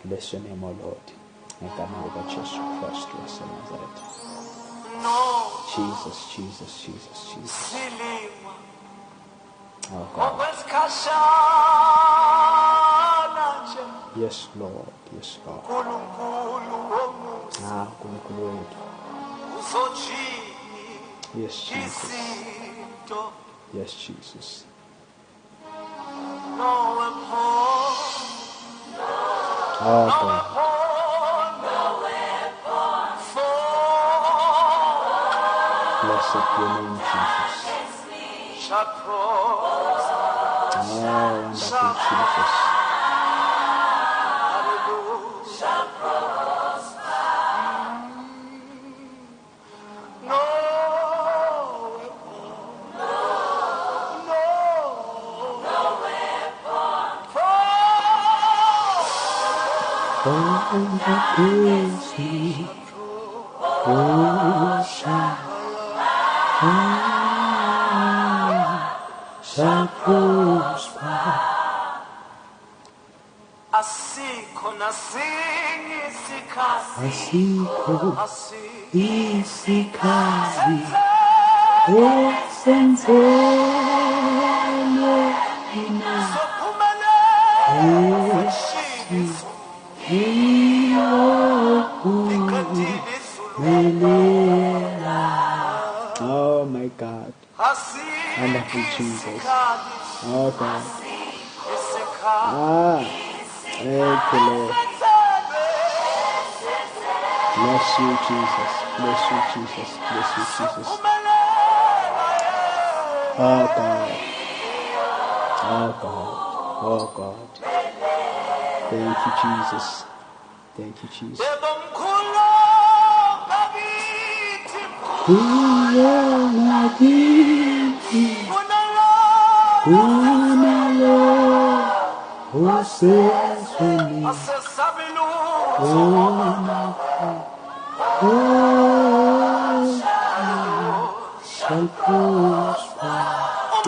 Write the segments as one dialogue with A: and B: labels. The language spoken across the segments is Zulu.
A: Bless your name, O Lord. Ngegama likaJesu Kristu waseNazaretha. Jesus, Jesus, Jesus, Jesus. Oh God. Yes, Lord. Yes, Lord. Ah, uNkulunkulu wethu. Yes, Jesus. Yes, Jesus. Oh, God. Blessed be your name, Jesus. Oh, wonderful Jesus. Against me, oh, shall prosper.
B: Asikho nasinye isikhathi,
A: asikho isikhathi esenzelwe thina. Oh my God. Wonderful Jesus. Oh God. Ah, thank you, Lord. Bless you, Jesus. Bless you, Jesus. Bless you, Jesus. Oh God. Oh God. Oh God. Thank you, Jesus. Thank you, Jesus.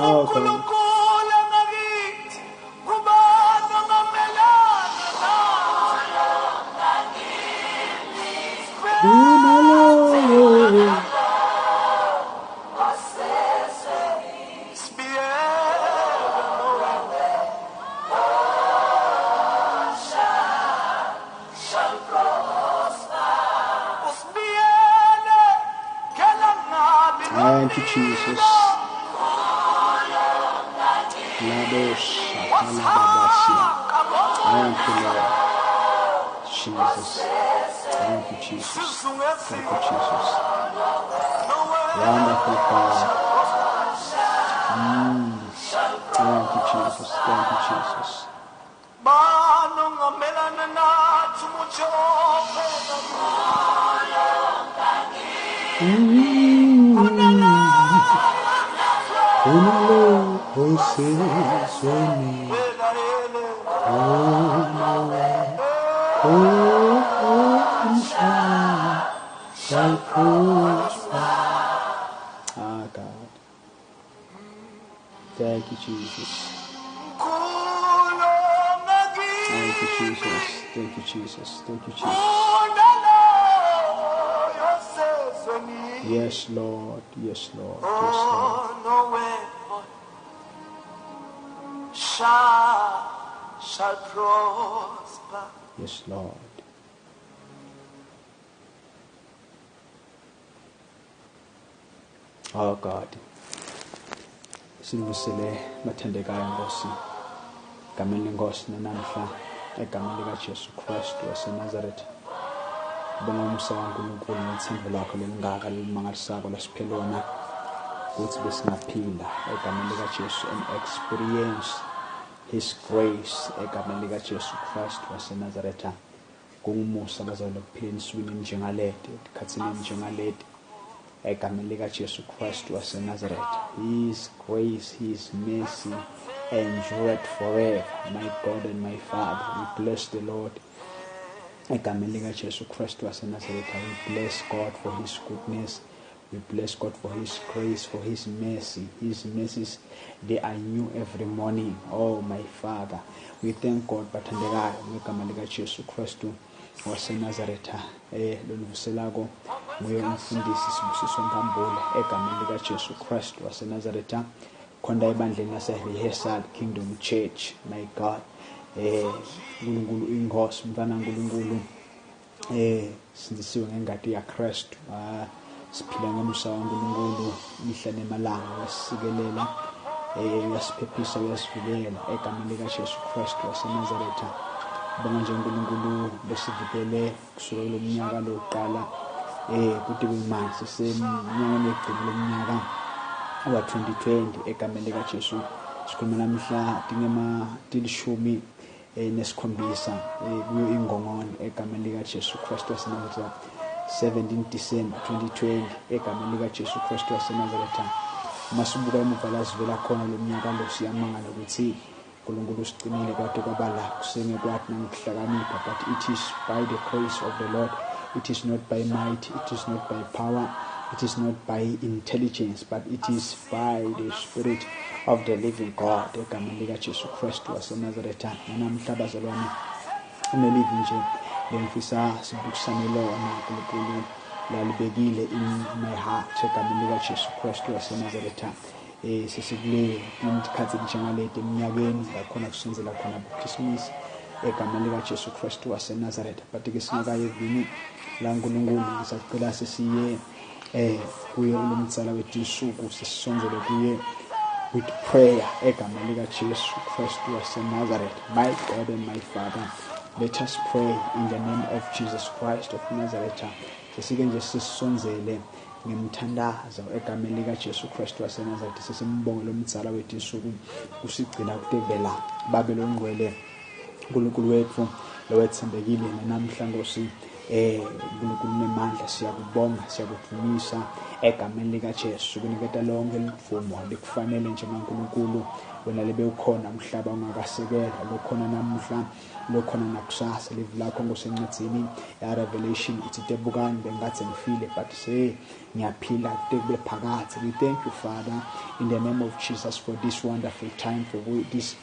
A: Oh, God. Thank you, Jesus. Thank you, Lord. Jesus. Thank you, Jesus. Thank you, Jesus. Wonderful God. Thank you, Jesus. Thank you, Jesus. Ah, God. Thank you, Jesus. Thank you, Jesus. Thank you, Jesus. Thank you, Jesus. Yes, Lord. Yes, Lord. Yes, Lord.
B: No weapon shall prosper.
A: Yes, Lord. Oh God. Sinivusele bathandekayo Nkosi. Egameni lenkosi namhla, egameni likaJesu Kristu waseNazaretha. Bonga umusa kaNkulunkulu nethemba lakho lelingaka lelimangalisako lasiphelona ukuthi besingaphila egameni likaJesu and experience His grace egameni likaJesu Kristu waseNazaretha. Kungumusa bazalwane kuphila ensukwini njengaleti, esikhathini njengaleti egameni likaJesu Kristu waseNazaretha. His grace, His mercy endureth forever. My God and my Father, we bless the Lord. Egameni likaJesu Kristu waseNazaretha, we bless God for His goodness. We bless God for His grace, for His mercy. His mercies, they are new every morning. Oh, my Father. We thank God, bathandekayo, ngegama likaJesu Kristu waseNazaretha. Lonivuselako nguye umfundisi Sibusiso Nkambule, egameni likaJesu Kristu waseNazaretha. Khonta ebandleni lase-Rehearsal Kingdom Church. My God. uNkulunkulu inkosi, mntwana uNkulunkulu, sindisiwe ngengati yaKristu. Siphila ngomusa waNkulunkulu mihla nemalanga, uyasikelela, uyasiphephisa, uyasivikela egameni likaJesu Kristu waseNazaretha. Bonga nje uNkulunkulu besivikele kusuka kulo mnyaka lokuqala kude kuyimanje siseminyakeni yokugcina lomnyaka wa-2020 egameni likaJesu. Sikhuluma namhla tingema tilishumi nesikhombisa kuyo ingongoni egameni likaJesu Kristu waseNazaretha, 17 December 2020 egameni likaJesu Kristu waseNazaretha. Masibuka emuva la sivela khona lo mnyaka lo, siyamangala ukuthi uNkulunkulu usigcinile kwade kwaba la, kusengekwathi nangokuhlakanipha, but it is by the grace of the Lord. It is not by might, it is not by power, it is not by intelligence, but it is by the Spirit of the living God egameni likaJesu Kristu waseNazaretha. Namhla bazalwane, unelivi nje lengifisa sibukisane lona uNkulunkulu lalibekile in my heart egameni likaJesu Kristu waseNazaretha. Sesikule isikhathi njengaleti eminyakeni lakhona kusenzela khona buKhisimusi egameni likaJesu Kristu waseNazaretha. But ke singakaye evini la uNkulunkulu, ngisacela sesiye kuye ulomtsala wetinsuku, sisonzele kuye with prayer egameni likaJesu Kristu waseNazaretha. My God and my Father, let us pray in the name of Jesus Christ of Nazareth. Sesike nje sisonzele ngemthandazo egameni likaJesu Kristu waseNazaretha, sesimbonge lomdzala wetinsuku kusigcina kutevela babe longcwele uNkulunkulu wethu lowethembekile namhla Nkosi. uNkulunkulu nemandla, siyakubonga, siyakudumisa egameni likaJesu, kuniketa lonke livumo likufanele njengaNkulunkulu wena lebe ukhona umhlaba ungakasekela, lokhona namuhla, lokhona nakusasa. Livi lakho ngosencwadzini ya Revelation ithi tebukani bengathi ngifile, but say ngiyaphila kude kube phakadze. We thank you, Father, in the name of Jesus, for this wonderful time, for this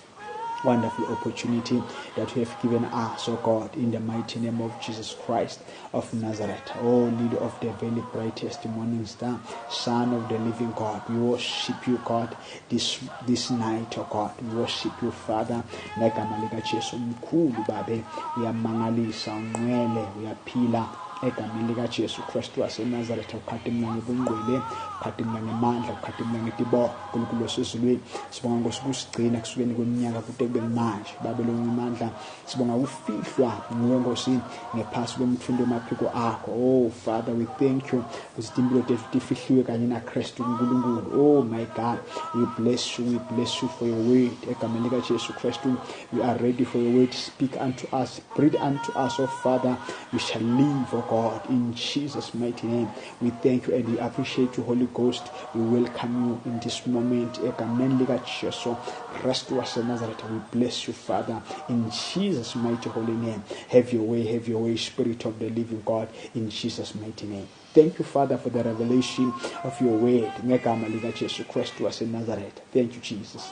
A: wonderful opportunity that you have given us, oh God, in the mighty name of Jesus Christ of Nazareth. Oh, leader of the very brightest morning star, Son of the living God, we worship you, God, this night, oh God. We worship you, Father. Ngegama likaJesu, umkhulu babe, uyamangalisa, ungcwele, uyaphila egameni likaJesu Kristu waseNazaretha. Ukhatimula ngebungcwele, ukhatimula ngemandla, ukhatimula ngetibongo, uNkulunkulu wasezulwini. Sibonga Nkosi kusigcina kusukeni kweminyaka kude kube manje, babe lonamandla. Sibonga ufihlwa nguwe Nkosi ngephasi kwemthundo wamaphiko akho. Oh Father, we thank you ukuthi impilo tethu tifihliwe kanye naKristu uNkulunkulu. Oh my God, we bless you, we bless you for your word egameni likaJesu Kristu. We are ready for your word. Speak unto us, breathe unto us, oh Father, we shall live, oh God, in Jesus' mighty name. We thank you and we appreciate you, Holy Ghost. We welcome you in this moment egameni likaJesu Kristu waseNazaretha. We bless you, Father, in Jesus' mighty holy name. Have your way, have your way, Spirit of the living God, in Jesus' mighty name. Thank you, Father, for the revelation of your word ngegama likaJesu Kristu waseNazaretha. Thank you, Jesus.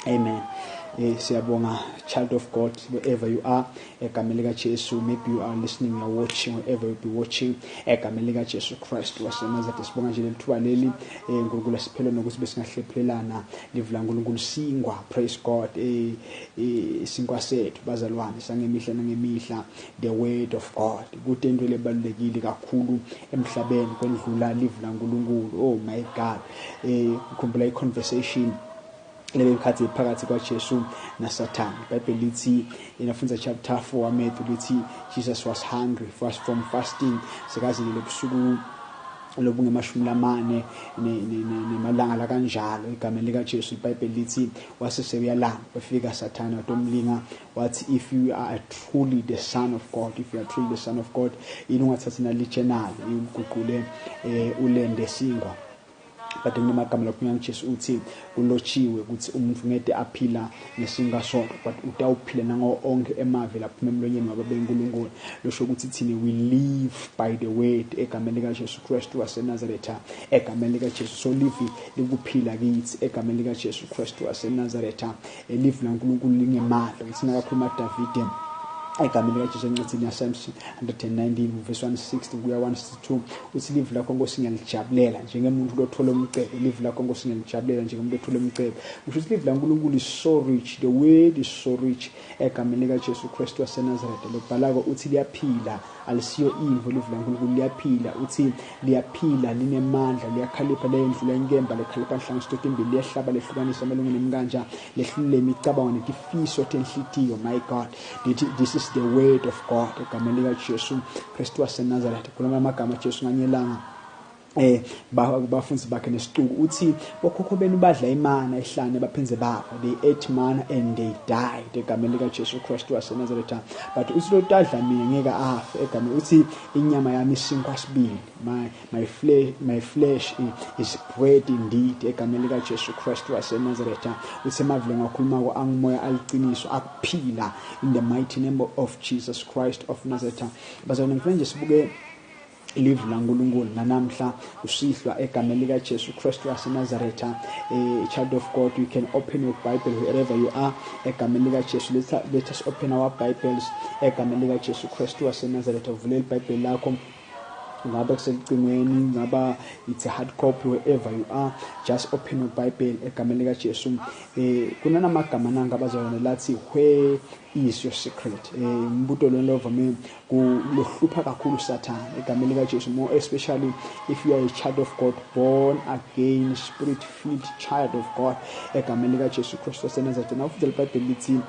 A: Amen. Siyabonga, child of God, wherever you are, egameni likaJesu. Maybe you are listening, you are watching, wherever you be watching, egameni likaJesu Christ waseNazaretha. Sibonga nje lelithuba leli uNkulunkulu asiphele nokuthi besingahlephulelana livi laNkulunkulu singwa. Praise God. Sinkwa sethu bazalwane sangemihla nangemihla, the word of God. Kude into lebalulekile kakhulu emhlabeni kwendlula livi laNkulunkulu? Oh my God. Khumbula i-conversation lebe khathi phakathi kwaJesu naSathane. iBhayibheli lithi inafundza chapter 4 Matthew, lithi Jesus was hungry first from fasting, sekazile lobusuku lobungemashumi lamane nemalanga la kanjalo egameni likaJesu. iBhayibheli lithi wase seyalamba, wafika Sathane watomlinga, wathi, "If you are truly the son of God, if you are truly the son of God, yini ungathathi nalitshe nalo uguqule ulende singwa?" But kunemagama lakhulunywa nguJesu, uthi kulotshiwe ukuthi umuntu ngede aphila ngesinka sodwa, but utawuphila nangawo onke emavi laphuma emlonyeni wababe uNkulunkulu. Losho ukuthi thina we live by the word egameni likaJesu Kristu waseNazaretha, egameni likaJesu. So live likuphila kithi egameni likaJesu Kristu waseNazaretha. Live laNkulunkulu lingemandla. Uthi nakakhuluma Davide egameni likaJesu encwadini yaSamson 119 verse 160 kuya 162, uthi live lakho Nkosi ngiyalijabulela njengemuntu lothola umcebo. Live lakho Nkosi ngiyalijabulela njengemuntu othola umcebo. Kusho ukuthi live laNkulunkulu is so rich, the word is so rich egameni likaJesu Kristu waseNazaretha. Lokubhalako uthi liyaphila, alisiyo imvo. Live laNkulunkulu liyaphila, uthi liyaphila, linemandla, liyakhalipha, leyendlula inkemba lekhalipha nhlangothi totimbili, liyahlaba lehlukanisa amalungu nemkanja, lehlulule imicabango netifiso tenhlitiyo. My God, this is the word of God egameni likaJesu Kristu waseNazaretha. Khuluma amagama Jesu nganyelanga bafundi bakhe nesicuku, uthi bokhokho benu badla imana ehlane baphenze bafa. They ate manna and they died egameni likaJesu Kristu waseNazaretha. But uthi lotadla mina ngeke afe egameni. Uthi inyama yami isinkwa sibili, my flesh is bread indeed egameni likaJesu Kristu waseNazaretha. Uthi emavile ngakhuluma angumoya, aliciniso, akuphila, in the mighty name of Jesus Christ of Nazareth. Bazalwane, ngifuna nje sibuke live laNkulunkulu nanamhla usihlwa egameni likaJesu Kristu waseNazaretha. Child of God, you can open your Bible wherever you are egameni likaJesu. Let us open our Bibles egameni likaJesu Kristu waseNazaretha. Vulela iBhayibheli lakho, ngabe kuselicingweni, ngaba it's a hard copy, wherever you are, just open your Bible egameni likaJesu. Kunanamagama nanga abazalwane lathi "Where is your secret?" Umbuto lona lovame kulohlupha kakhulu Satan egameni likaJesu, more especially if you are a child of God, born again, spirit filled child of God egameni likaJesu Kristu waseNazaretha. Nawufunda iBhayibheli lithi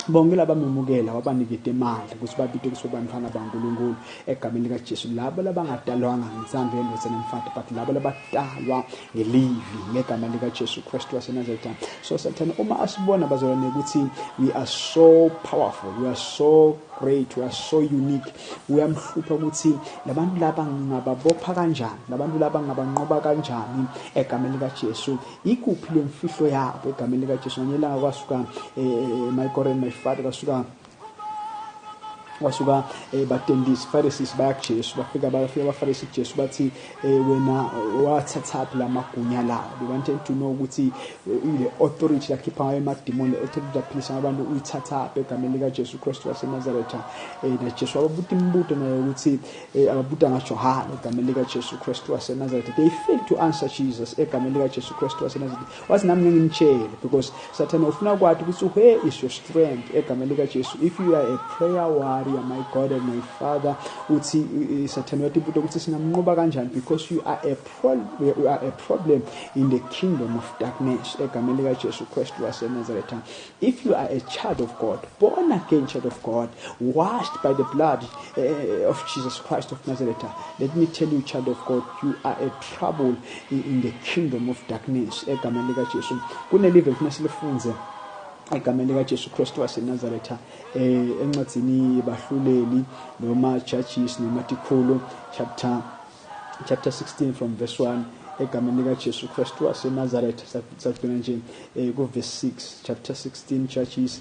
A: bonke labamemukela wabanikete amandla ukuthi babite ukuthi bantwana baNkulunkulu egameni likaJesu, labo labangadalwanga ngensambo yendoda nemfati, but labo labatalwa ngelivi ngegama likaJesu Kristu waseNazaretha. So Satan uma asibona, bazalwane, ukuthi we are so powerful, we are so great, we are so unique, uyamhlupha ukuthi labantu laba ngingababopha kanjani, labantu laba ngingabanqoba kanjani egameni likaJesu, ikuphi lemfihlo yabo egameni likaJesu. Nganyelanga kwasuka my God and my Father, kwasuka batendisi, Pharisees, baya kuJesu. Bafika abaFarisi kuJesu, bathi wena wathathaphi lamagunya lawo? They wanted to know ukuthi ile authority lakhipha ngayo emadimoni, le authority laphilisa abantu, uyithathaphi egameni likaJesu Kristu waseNazaretha. Na Jesu wababuta imibuto naye ukuthi ababuta ngaJohane egameni likaJesu Kristu waseNazaretha. They failed to answer Jesus egameni likaJesu Kristu waseNazaretha. Wathi nami ngeke ngimtshele, because Sathane ufuna kwathi ukuthi where is your strength egameni likaJesu. If you are a prayer warrior, my God and my Father, uthi Sathane uyatibuta ukuthi singamnqoba kanjani, because you are a problem in the kingdom of darkness egameni likaJesu Kristu waseNazaretha. If you are a child of God, born again child of God, washed by the blood of Jesus Christ of Nazareth, let me tell you, child of God, you are a trouble in the kingdom of darkness egameni likaJesu. Kunelive ngifuna silifunze egameni likaJesu Kristu waseNazaretha, encwadini yebahluleli noma Judges noma Tikhulu, chapter 16 from verse 1 egameni likaJesu Kristu waseNazaretha. Sagcina nje ku verse 6, chapter 16 Judges,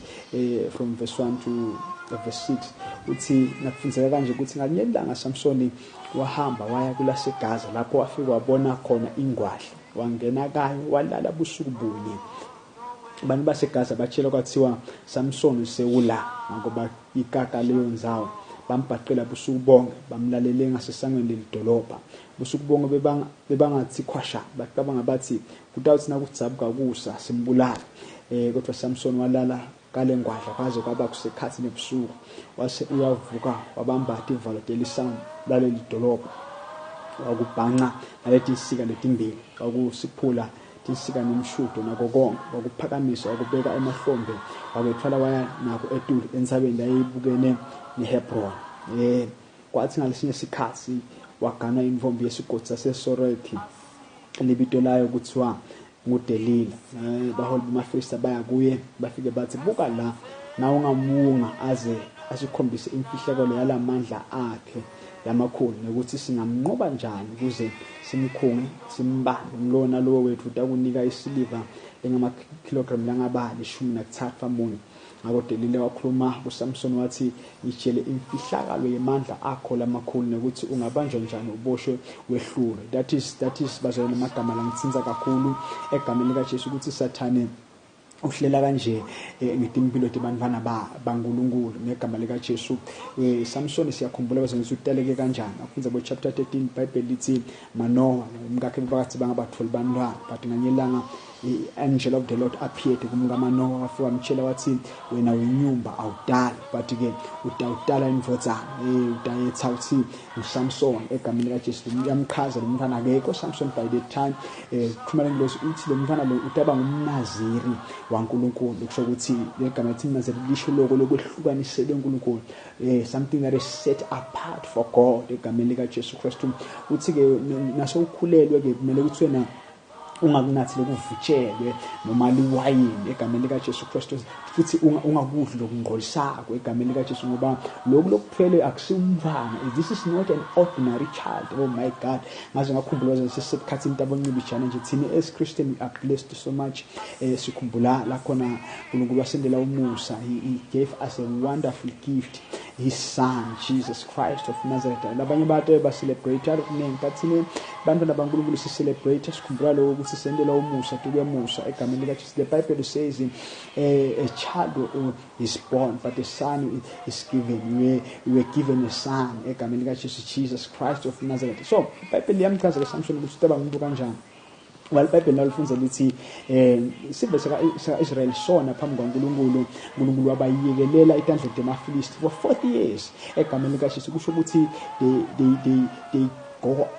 A: from verse 1 to verse 6. Uthi nakufundzeka kanje ukuthi ngalinye ilanga Samsoni wahamba waya kulaseGaza, lapho wafika wabona khona ingwadla, wangena kayo, walala busuku bunye. Abantu baseGaza batshela kwathiwa Samson sewula, ngoba ikaka leyo ndzawo. Bambhaqela busuku bonke, bamlalele ngasesangweni lelidolobha busuku bonke. Bebangathi khwasha, bacabanga bathi kutawuthi nakudzabuka kusa simbulala. Kodwa Samson walala kale ngwadla kwaze kwaba kusekhathi nebusuku. Wase uyavuka, wabamba tivalo telisango laleli dolobha, wakubhanqa naleti nsika letimbili, wakusiphula tinsika nemshudo nako konke, wakuphakamisa, wakubeka emahlombe, wakwethwala waya nako etulu entsabeni layibukene neHebron. Kwathi ngalesinye isikhathi wagana intfombi yesigodzi saseSoreki, libito layo kuthiwa nguDelila. Baholi bamaFilisti baya kuye, bafike bathi, "Buka la, na ungamunga aze asikhombise imfihlakalo yalamandla akhe lamakhulu nokuthi singamnqoba njani ukuze simkhunge simbambe. Ngilona lowo wethu utakunika isiliva lengamakhilogramu langaba 13 amunye. Ngakho Delila wakhuluma kuSamson wathi, ngitshele imfihlakalo yemandla akho lamakhulu nokuthi ungabanjwa njani uboshwe wehlulwe. That is bazalwane, amagama langithinta kakhulu egameni likaJesu, ukuthi Sathane uhlela kanje ngetimpilo tebantfwana baNkulunkulu ngegama likaJesu. Samson, siyakhumbula bazalwane, ukuthi utaleke kanjani. Afundza bo chapter 13, iBhayibheli lithi Manoah umkakhe bakathi bangabatholi bantwana, but nganyelanga i-angel of the Lord appeared kumkaManoah, wafika wamtshela wathi, wena wenyumba awudali, but ke utawutala indvodzana, utayetha uthi nguSamson egameni likaJesu. Uyamchaza lo mntwana, akekho Samson by the time khuluma lengilosi, uthi lo mntwana lo utaba ngumnaziri waNkulunkulu. Kusho ukuthi legama lithi mnaziri lisho lokho lokwehlukaniselwe uNkulunkulu, something that is set apart for God egameni likaJesu Kristu. Uthi ke nasewukhulelwe ke kumele ukuthi wena ungakunathi lokuvutshelwe noma liwayini egameni likaJesu Kristu, futhi ungakudli lokungcolisako egameni likaJesu, ngoba lokhu lokuthwele akusiwumntwana. This is not an ordinary child. Oh my God, ngaze ngakhumbula sisesikhathini taboncibijana nje. Thina as Christian, we are blessed so much. Sikhumbula la khona uNkulunkulu wasendela umusa. He gave us a wonderful gift, his son Jesus Christ of Nazareth. Labanye abantu ba celebrate okuningi, but thina bantwana baNkulunkulu si celebrate, sikhumbula lokho ukuthi sendela umusa tukemusa egameni likaJesu. The Bible says a child is born, but a son is given. We were given a son egameni likaJesu, Jesus Christ of Nazareth. So iBhayibheli liyamchaza Samson ukuthi utaba ngumuntu kanjani. Well, iBhayibheli nalifunza lithi sive saka-Israel sona phambi kwaNkulunkulu, uNkulunkulu wabayekelela etandleni temaFilisti for 40 years egameni likaJesu. Kusho ukuthi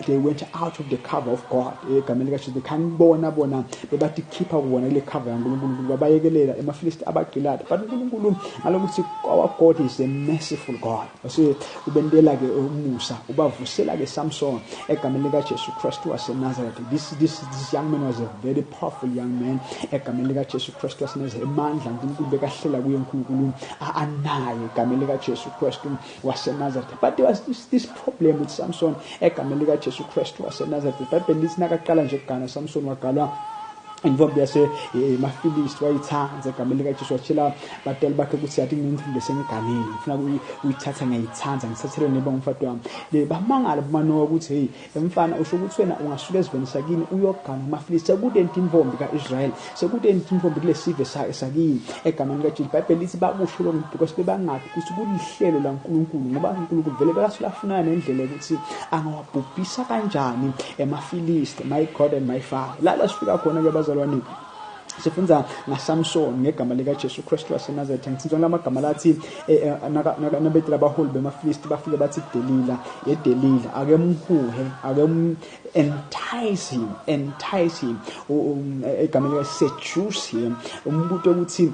A: they went out of the cover of God egameni likaJesu. They kanibona bona bebathi khipha kubona kule cover yaNkulunkulu, babayekelela emaFilisti abagqilada. But uNkulunkulu ngalokuthi our God is a merciful God, wase ubentela ke umusa, ubavusela ke Samson egameni likaJesu Kristu waseNazareth. This young man was a very powerful young man egameni likaJesu Kristu waseNazareth. Emandla uNkulunkulu bekahlela kuye, uNkulunkulu anaye egameni likaJesu Kristu waseNazareth. But there was this problem with Samson egameni likaJesu Kristu waseNazareth. IBhayibheli lithi nakaqala nje ukugana Samson, wagalwa intombi yase emaFilisti, wayithanda egameni likaJesu. Watshela batali bakhe ukuthi yathi nginentombi esengiganile, ngifuna ukuyithatha, ngiyayithanda, ngithathelwe neba umfati wami. Le bamangala boManowa ukuthi, hey emfana, usho ukuthi wena ungasuka esiveni sakini uyogana kumaFilisti, sekude intombi kaIsrael, sekude intombi kulesive sakini egameni likaJesu. IBhayibheli lithi bakusho lokho because bebangathi ukuthi kulihlelo laNkulunkulu, ngoba uNkulunkulu vele bekasulafunana nendlela yokuthi angawabhubhisa kanjani emaFilisti. My God and my Father, la sifika khona ke bazalwane, sifundza ngaSamson ngegama likaJesu Kristu waseNazaretha. Ngithintswa lamagama lathi nabetela abaholi bemaFilisti bafike bathi kuDelila, yeDelila, ake mhuhe, ake entice him, entice him egameni lika seduce him, umbuto ukuthi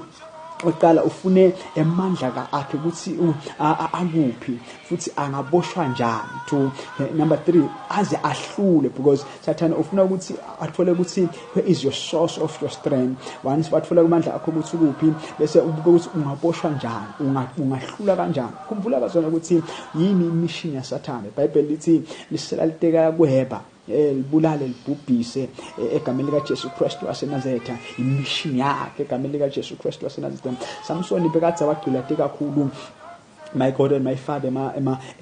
A: uqala ufune emandla ka akhe ukuthi akuphi futhi angaboshwa njani. To number 3, aze ahlule, because Sathane ufuna ukuthi athole ukuthi where is your source of your strength. Once wathola amandla akho ukuthi ukuphi, bese ubuka ukuthi ungaboshwa njani, ungahlula kanjani. Khumbula bazona ukuthi yini imission yaSathane. iBhayibheli lithi lisela liteka kweba, libulale, libhubhise egameni likaJesu Kristu waseNazaretha. Imission yakhe egameni likaJesu Kristu waseNazaretha. Samson bekadze wagcilate kakhulu, my God and my Father,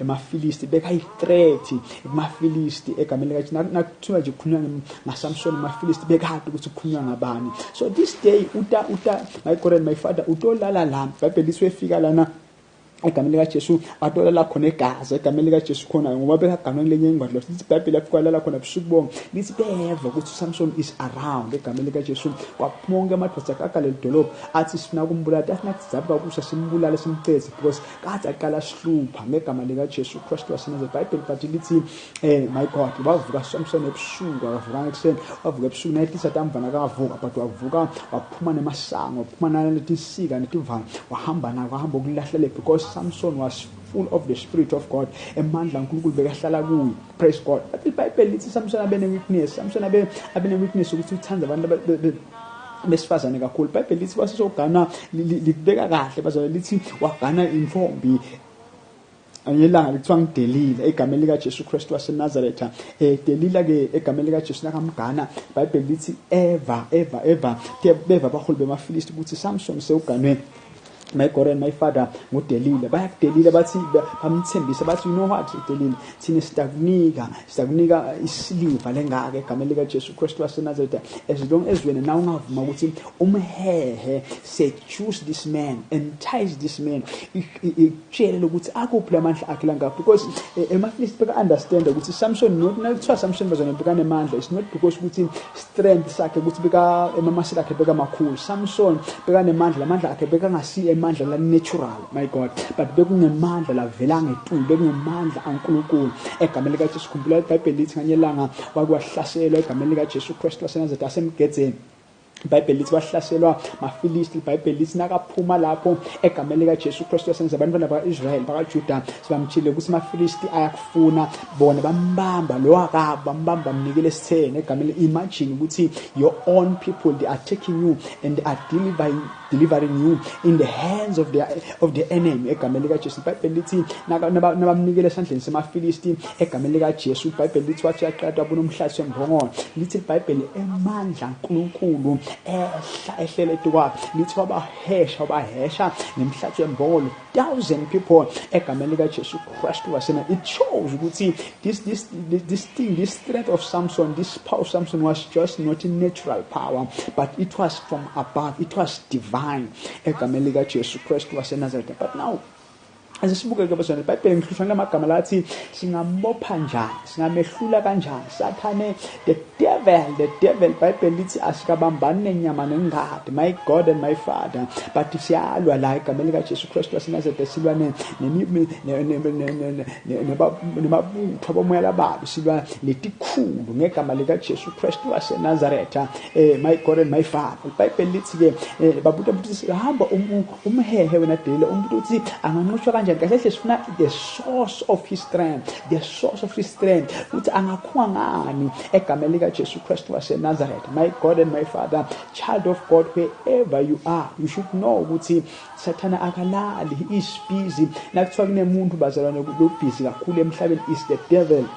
A: emaFilisti bekayi-threat kumaFilisti egameni likaJesu. Nakuthiwa nje kukhulunywa ngaSamson, emaFilisti bekade ukuthi kukhulunywa ngabani. So this day uta my God and my Father, utolala la. IBhayibheli lithi wefika lana egameni likaJesu, atolala khona eGaza egameni likaJesu khona, ngoba bekaganwe kulenye ingwadlo. Lithi iBhayibheli afika lala khona busuku bonke. Lithi beva ukuthi uSamson is around egameni likaJesu. Kwaphuma wonke amadoda akaka leli dolobha, athi sifuna kumbulala, athi nathi zabuka kusa simbulale simceze, because kade aqala sihlupha ngegama likaJesu Kristu waseNazaretha. IBhayibheli but lithi my God, wavuka Samson ebusuku, akavukanga ekuseni, wavuka ebusuku. Nayehlisa tamvana kavuka, but wavuka waphuma nemasango, waphuma naletinsika netivalo, wahamba nako, wahamba ukulahlele, because Samson was full of the spirit of God. Emandla kaNkulunkulu bekahlala kuye. Praise God. But iBhayibheli lithi Samson abe ne weakness. Samson abe ne weakness ukuthi uthanda abantu Besifazane kakhulu. IBhayibheli lithi wasesogana, likubeka kahle bazalwane, lithi wagana intombi ngelanga likuthiwa ngiDelila, egameni likaJesu Kristu waseNazaretha. Delila ke, egameni likaJesu, nakamgana, iBhayibheli lithi eva eva eva beva abaholi bemaFilisti ukuthi Samson sewuganwe, my God and my Father, nguDelila. Bayakudelila, bathi bamthembisa, bathi, "You know what, Delila, thina sitakunika isiliva lengaka, egameni likaJesu Kristu waseNazaretha, as long as wena na ungavuma ukuthi umhehe, seduce this man, entice this man, ikutshele ukuthi akuphi lamandla akhe langapha," because emaFilisti beka understand ukuthi Samson, not nakuthiwa Samson bazona bekanemandla, it's not because ukuthi strength sakhe, ukuthi beka emamasela akhe beka makhulu. Samson bekanemandla, lamandla akhe bekangasi emandla la natural, my God, but bekungemandla lavela ngetulu, bekungemandla aNkulunkulu, egameni likaJesu. Khumbula iBhayibheli lithi nganye ilanga wake wahlaselwa, egameni likaJesu Kristu waseNazaretha, asemgedzeni. IBhayibheli lithi wahlaselwa maFilisti. IBhayibheli lithi nakaphuma lapho, egameni likaJesu Kristu wasenza, abantwana baka-Israyeli, bakaJuda, sibamtshile ukuthi amaFilisti ayakufuna. Bona bambamba lo akabo, bambamba, bamnikele esitheni, egameni. Imagine ukuthi your own people, they are taking you and they are delivering you in the hands of the enemy, egameni likaJesu. IBhayibheli lithi nabamnikele esandleni semaFilisti, egameni likaJesu, iBhayibheli lithi wathi uyaqeda wabona umhlathi wembongolo. Lithi iBhayibheli emandla kaNkulunkulu ehla, ehlele etukwakhe. Lithi wabahesha ngemhlathi wembongolo 1000 people, egameni likaJesu Kristu wasena. It shows ukuthi this thing, this strength of Samson, this power of Samson was just not natural power, but it was from above, it was divine, egameni likaJesu Kristu waseNazaretha. But now asisibuke ke bazalwane, iBhayibheli, ngihlushwa ngamagama lathi singambopha njani, singamehlula kanjani Sathane, the devil, the devil. IBhayibheli lithi asikabambani nenyama nengadi, my God and my Father, but siyalwa la, egameni likaJesu Kristu waseNazaretha, silwa nemabutho abomoya lababi, silwa netikhulu ngegama likaJesu Kristu waseNazaretha, my God and my Father. IBhayibheli lithi ke babuta ukuthi hamba umhehe wena Delila, umuntu uthi anganqotshwa kanjani. Kahle hle sifuna the source of his strength, the source of his strength, ukuthi angakhunga ngani, egameni likaJesu Kristu waseNazaretha. My God and my Father, child of God, wherever you are, you should know ukuthi Sathana akalali, he is busy. Nakuthiwa kunemuntu bazalwane lo busy kakhulu emhlabeni, is the devil,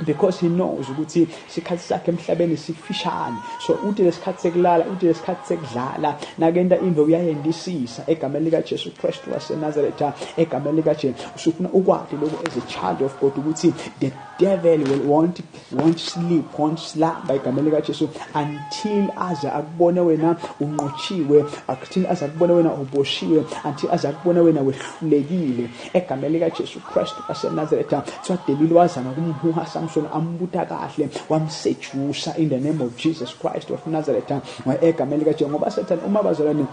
A: because he knows ukuthi isikhathi sakhe emhlabeni sifishane. So uthi lesikhathi sekulala, uthi lesikhathi sekudlala, nakenta into uyayendisisa, egameni likaJesu Kristu waseNazaretha, egameni likaJesu. Usufuna ukwati lokho as a child of God ukuthi the devil will won't sleep, won't slumber, egameni likaJesu, until aze akubone wena unqotshiwe, until aze akubone wena uboshiwe, until aze akubone wena wehlulekile, egameni likaJesu Kristu waseNazaretha. Kuthiwa Delila wazama kumhuha Samson, ambuta kahle, wamsedusa, in the name of Jesus Christ of Nazareth, egameni likaJesu, ngoba Satan uma bazalwane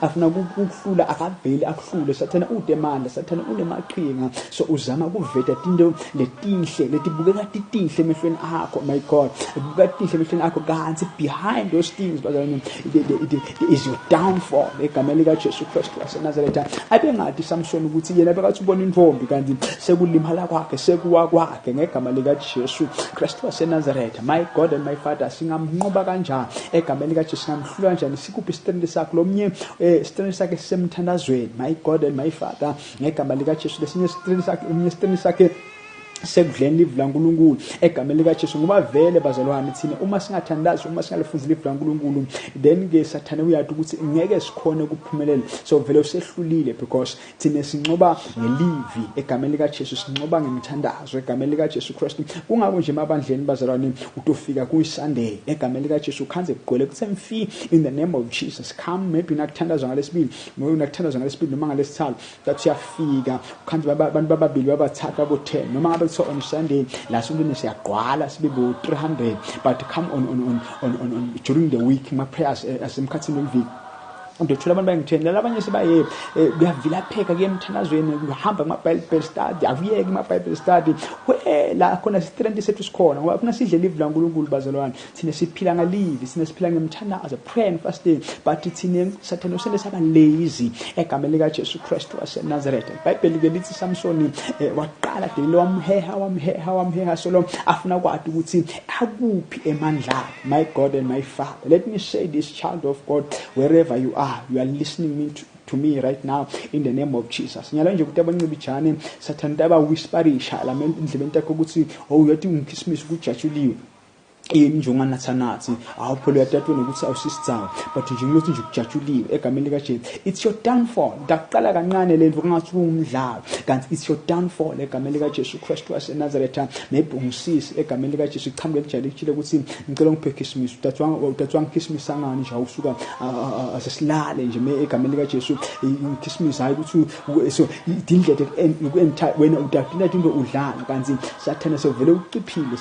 A: afuna ukuhlula, akaveli akuhlule. Sathana udemanda, Sathana unemaqhinga, so uzama ukuveta tinto letinhle letibukeka titinhle emehlweni akho, my God, bukeka tinhle emehlweni akho, kanti behind those things bazalwane there is your downfall, egameni likaJesu Kristu waseNazaretha. Abengathi Samson ukuthi yena bekathi ubona intombi, kanti sekulimala kwakhe, sekuwa kwakhe, ngegama likaJesu Kristu waseNazaretha. My God and my Father, singamnqoba kanjani, egameni likaJesu? Singamhlula kanjani? Sikuphi isitrend sakho? Lomnye isitrend sakhe sisemthandazweni, my God and my Father, ngegama likaJesu. Lesinye isitrend sakhe, eminye isitrend sakhe sekudleni livu laNkulunkulu, egameni likaJesu, ngoba vele bazalwane thina uma singathandazi, uma singalifunzi livu laNkulunkulu, then ke Sathane uyathi ukuthi ngeke sikhone ukuphumelela. So vele usehlulile, because thina sinqoba ngelivi, egameni likaJesu, sinqoba ngemithandazo, egameni likaJesu Kristu. Kungako nje emabandleni bazalwane utofika kuyiSunday, egameni likaJesu, ukhanze kugcwele kuthe mfi, in the name of Jesus. Come maybe nakuthandazwa ngalesibili, nakuthandazwa ngalesibili noma ngalesithathu, that uyafika ukhanze abantu bababili, babathathu, babo 10, noma ngabe kuthiwa on Sunday la sontweni siyagqwala sibe bo 300. But come on during the week, ma prayers asemkhathini weviki. Ngithola abantu bayangithenda labanye sebaye kuyavilapheka kuye emthandazweni, kuhamba kuma-Bible study, akuyeki kuma-Bible study. We la khona strength sethu sikhona ngoba funa sidle live laNkulunkulu bazalwane. Thina siphila ngalivi, thina siphila ngemthandazo, prayer and fasting, but thina Sathane usele saba lazy egameni lika Jesu Kristu waseNazaretha. IBhayibheli ke lithi Samsoni waqala Delila wamheha wamheha wamheha solo afuna kwati ukuthi akuphi emandla. My God and my Father, let me say this, child of God, wherever you are, you are listening me to me right now in the name of Jesus. Nyalo nje ukuthi abancibijane Sathane taba whisperisha la endlebeni takho ukuthi oh uyathi ngikhisimusi kujatshuliwe. Yini nje unganatha-nathi, awu phela uyatatwa nokuthi awusisithawu, but nje ngilothi nje kujatshuliwe egameni likaJesu. It's your downfall. Ndaqala kancane le nto kungathi kuwumdlalo, kanti it's your downfall egameni likaJesu Kristu waseNazaretha. Maybe ungisisi egameni likaJesu iqhamuke lijayelekile ukuthi ngicela ungiphe Christmas, uthathwanga Christmas angani nje awusuka asesilale nje egameni likaJesu Christmas hayi ukuthi so indlela yoku-enter wena utadina into udlala, kanti Sathane sewuvele uciphile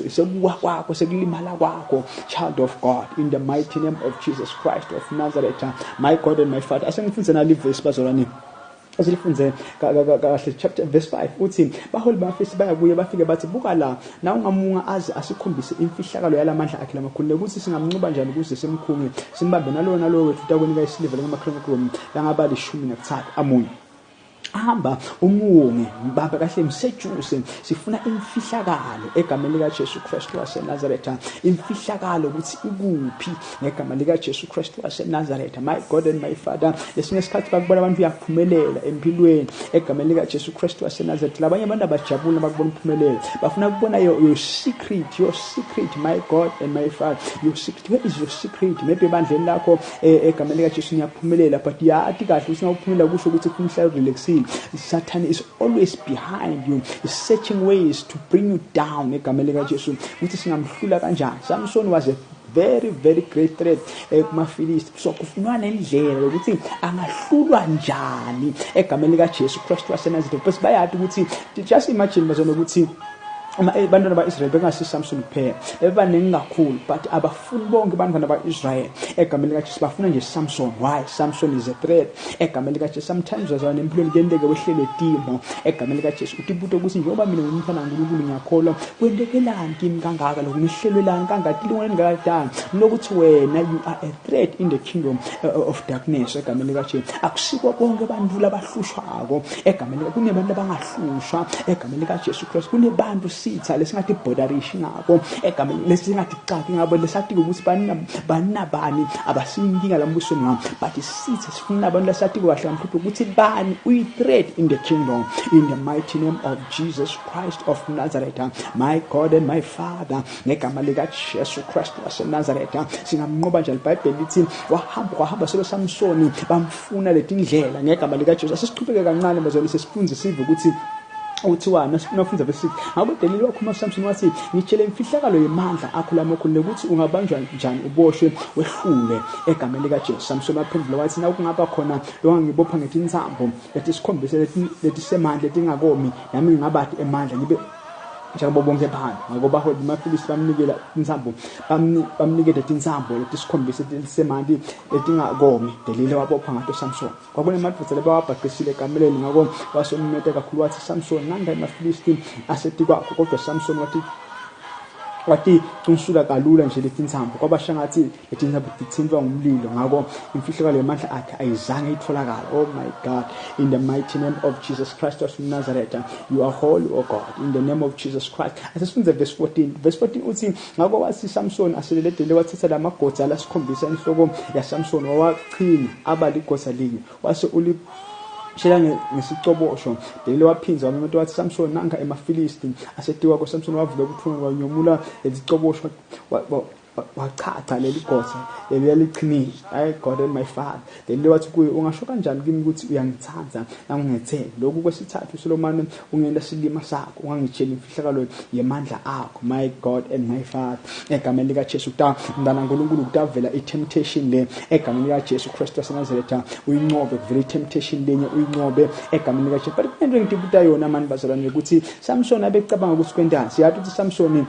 A: sekuwa kwakho sekulimala kwakho. Child of God, in the mighty name of Jesus Christ of Nazareth, my God and my Father, asengifunze nali verse bazalwane, asilifunze kahle chapter verse 5 uthi baholi bafisi bayakuye bafike bathi buka la na ungamunga aze asikhombise imfihlakalo yalamandla akhe lamakhulu ukuthi singamncuba njani ukuze simkhunge simbambe nalowo nalowo wethu utakwenika isiliva lengamakhilogramu langaba 13 amunye. Hamba umuwonge mbambe kahle msejuse, sifuna imfihlakalo egameni lika Jesu Kristu waseNazaretha, imfihlakalo ukuthi ikuphi ngegama lika Jesu Kristu waseNazaretha. My God and my Father, lesinye isikhathi bakubona abantu uyaphumelela empilweni egameni lika Jesu Kristu waseNazaretha. Labanye abantu abajabula bakubona uphumelela, bafuna ukubona your secret, your secret, my God and my Father, your secret. Where is your secret? Maybe ebandleni lakho egameni lika Jesu niyaphumelela, but yathi kahle ukuthi nawuphumelela kusho ukuthi ufuna uhlale relaxile. Satan is always behind you, is searching ways to bring you down egameni lika Jesu. Ukuthi singamhlula kanjani? Samson was a very very great threat kumaFilisti. So kufunwa nendlela yokuthi angahlulwa njani egameni lika Jesu Kristu waseNazaretha. Because bayazi ukuthi just imagine bazona ukuthi abantwana ba-Israyeli bengasi Samson kuphela, bebaningi kakhulu, but abafuni bonke abantwana ba-Israyeli egameni likaJesu, bafuna nje Samson. Why? Samson is a threat egameni likaJesu. Sometimes wazana empilweni kuyenteka wehlelwe timo egameni likaJesu, utibuta ukuthi njengoba mina ngumfana kaNkulunkulu ngiyakholwa, kwentekelani kimi kangaka lokhu, ngihlelwelani kangaka, tilingwane ngingakadani lokuthi wena you are a threat in the kingdom of darkness egameni likaJesu. Akusiko bonke abantu labahlushwako egameni, kunebantu abangahlushwa egameni likaJesu Kristu, kunebantu sitha lesingathi borderish ngabo egameni lesingathi caki ngabo, lesathi ukuthi banabani abasiyinkinga lambusweni wami, but sitha sifuna abantu lesathi kahle kamhlophe ukuthi bani uyi-threat in the kingdom, in the mighty name of Jesus Christ of Nazareth. My God and my Father, ngegama likaJesu Kristu waseNazaretha, singamnqoba njani? iBhayibheli lithi wahamba kwahamba selo Samsoni bamfuna letindlela ngegama likaJesu. Asesiqhubeke kancane bazalwane, sesifunze sive ukuthi uthiwani. Nasifunda verse 6, ngakho Delila wakhuluma kuSamson wathi ngitshele imfihlakalo yemandla akho lamakhulu nokuthi ungabanjwa njani uboshwe wehlulwe egameni likaJesu. Samson waphendula wathi nakungaba khona longangibopha ngetintsambo letisikhombisa letisemandla letingakomi, nami ngingabati emandla ngibe njengabo bonke abantu. Ngakho baholi bamaFilisti bamnikela intsambo, bamniketa tintsambo letisikhombisa letisemanti letingakomi. Delila wabopha ngato Samson. Kwakunemadvodza lebawabhaqisile ekameleni, ngakho wasomemeta kakhulu wathi Samson, nanga emaFilisti asetikwakho. Kodwa Samson wathi waticunsula kalula nje letintsambo, kwaba shangathi letintsambo tithintwa ngumlilo. Ngakho imfihlakalo yamandla akhe ayizange itholakala. Oh my God, in the mighty name of Jesus Christ of Nazareth, you are holy, oh God, in the name of Jesus Christ. Asesifunze verse 14. Verse 14 uthi ngakho wathi Samson aseleledele wathatha lamagoda lasikhombisa enhloko yaSamson wawachina aba ligoda linye, wase uli shela ngesicobosho. Delila waphinza wamemeta wathi Samson, nanka emaFilisti asetiwa ko. Samson wavuka ubuthongo wanyomula lesicobosho wachacha leli gosa leliya lichinile. I God and my Father, Delila wathi kuye ungasho kanjani kimi ukuthi uyangithanda nangungethembi? Lokhu kwesithathu Solomane ungenta silima sakho, ungangitsheli imfihlakalo yemandla akho. My God and my Father, egameni likaJesu, ta mntana kaNkulunkulu kutavela i-temptation le egameni likaJesu Kristu waseNazaretha, uyinqobe. Kuvela i-temptation lenye, uyinqobe egameni likaJesu. But kunento engitibuta yona mani bazalwane, ukuthi Samson abecabanga ukuthi kwentani. Siyazi ukuthi Samson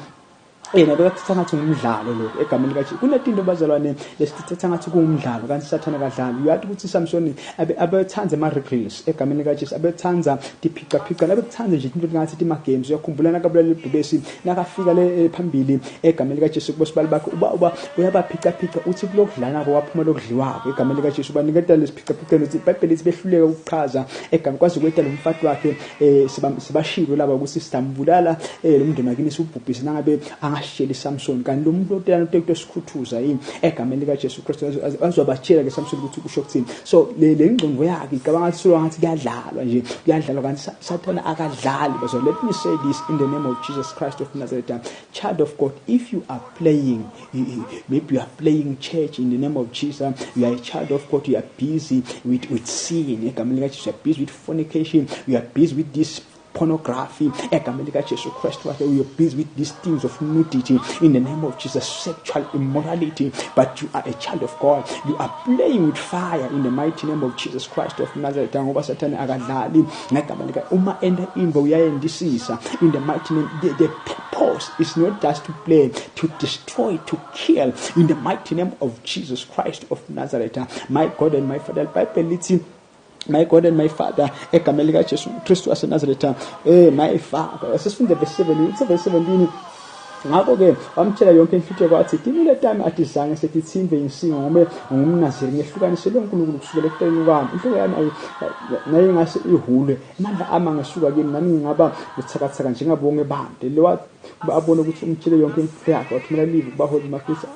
A: Yena bekathatha ngathi ngumdlalo lo egameni likaJesu. Kunetinto bazalwane lesithatha ngathi kuwumdlalo kanti sathana kadlali. Uyathi ukuthi Samsoni abethanda ama reels egameni likaJesu, abethanda tiphicaphica, abethanda nje into ngathi tima games. Uyakhumbula nakabulala ibhubesi nakafika le phambili egameni likaJesu kubosibali bakhe uba uyabaphicaphica uthi kulokudlana ko waphuma lokudliwako egameni likaJesu baniketa lesiphicaphica ukuthi iBhayibheli lithi behluleka ukuchaza egameni kwaze kweta lo mfati wakhe sebashilo laba ukuthi sitambulala lo mndeni wakini siwubhubhise nangabe angasheli Samson kanti lo muntu otelana utekto sikhuthuza yini egameni likaJesu Kristu azobatshela ke Samson ukuthi kusho ukuthini. So le ngqondo yakhe icabanga ngathi solo ngathi kuyadlalwa nje, kuyadlalwa kanti Sathana akadlali. So let me say this in the name of Jesus Christ of Nazareth, child of God, if you are playing, maybe you are playing church in the name of Jesus, you are a child of God, you are busy with sin egameni likaJesu, you are busy with fornication, you are busy with this pornography egameni likaJesu Christ wakhe, you are busy with these things of nudity in the name of Jesus, sexual immorality, but you are a child of God, you are playing with fire in the mighty name of Jesus Christ of Nazareth. Ngoba Sathane akadlali ngegama lika uma enda into uyayendisisa in the mighty name. The purpose is not just to play, to destroy, to kill in the mighty name of Jesus Christ of Nazareth. My God and my Father, Bible lithi, my God and my Father, egameni likaJesu Kristu waseNazaretha, my Father, sesifunde verse 7, uthi verse 17, ngakho-ke wamtshela yonke inhlutsheko wathi tinwele tami atizange setitsimbe insingo ngobe ngumnaziri ngehlukaniselwe uNkulunkulu kusukela ekuqaleni kwami, inhloko yami nayingase ihulwe, amandla ami angesuka kimi, nami ngingaba buthakathaka njengabonke bantu. Lo abone ukuthi umtshele yonke imfihlo yakhe, wathumela livi kubaholi bamaFilisti